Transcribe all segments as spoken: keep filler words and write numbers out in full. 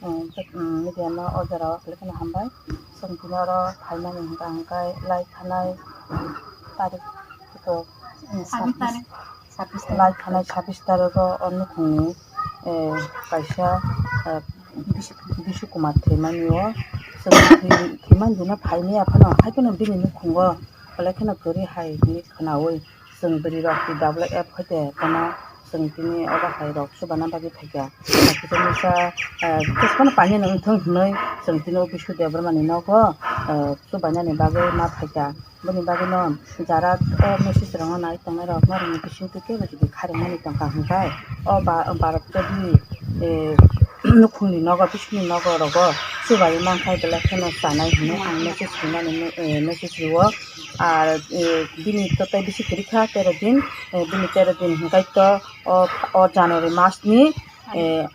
Media no o jora o khe hambai. Chwng tini oro phaimani hwnkha hwnkhe lai thanai tarik khe to, um, Sabis tarik. Lai thanai sabis tarigo o nukhungni, eh, kaisa, eh, Bisu Kumar thwimani o. Chwng thwi-, thwimani dino phaimaya phano, haikheno bini nukhungo belai kheno kwrwi hai hinwi khwnaui chwng bwrwi rok T W F hoite bono chwng tini obo hai rok chubaina bagwi phaikha. Hakhe misa, eh, jesa phano painani wngthung hinwi chwng tini o Bisu Debbarmani nogo, eh, chubainani bagwi ma phaikha. Boni bagwino jara o message rokno nai tongnai rok norokni bisingtwi kebo jodi kharwngmani tongkha hwnkhe o ba-, barok chodi, eh, nukhungni nogo, bisingni nogo rogo chubai mankha belai kheno chanai hinwi ang message rinani, eh, message rio. Ar, eh, bini to tei bisi kwrwi kha tero din, eh, bini tero din hwnkhe to o, o January masni, eh,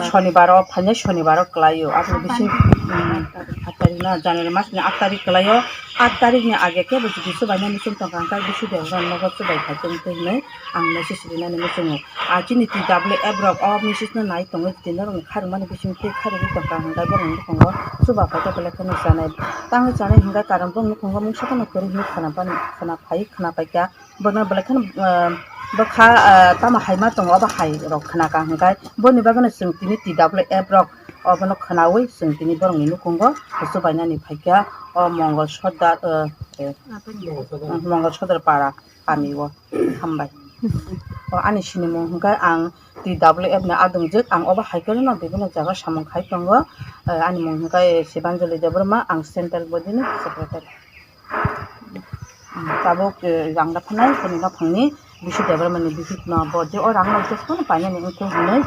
Shonibar o phainai, Shonibar o kwlaio. Aboni bising, mm, aat tarik na, January masni aat tarik kwlaio. Aat tarikni age kebo jodi chubainani chwng tongkha hwnkhe Bisu Debbarma nogo chubai kha chwng twi hinwi ang message rinani muchungo. Ah, chini T W F rok o message no nai tongwi tini norokni kharwngmani bisingtwi kharwi tongkha hwnkhe borokni bwskango chuba kha khe belai kheno chanai. Tangwi chanai hwnkhe karon borok nukhungo mungsa phano kwrwi hinwi khwna phai, khwna phai kha. Bono belai kheno, ah, bwkha, ah, tamo hai ma tongo, obo hai rok khwna kha hwnkhe boni bagwino chwng tini T W F rok obono khwnaui chwng tini borokni nukhungo chubainani phaikha o Mongol Sordar, ah, eh, Mongol Sordar para kamio. Hambai. O ani sinimung hwnkhe ang T W F ni adongjwk, ang obo hai kheno bibinno jaga samung khai tongo. Eh, ani mung hwnkhe Sibanjali Debbarma, ang central body ni secretary. Tabuk, eh, rang da phanai, kuni no phangni Bisu Debbarma ni bihik no bo je o rang no just phano painani wngkhe hinwi.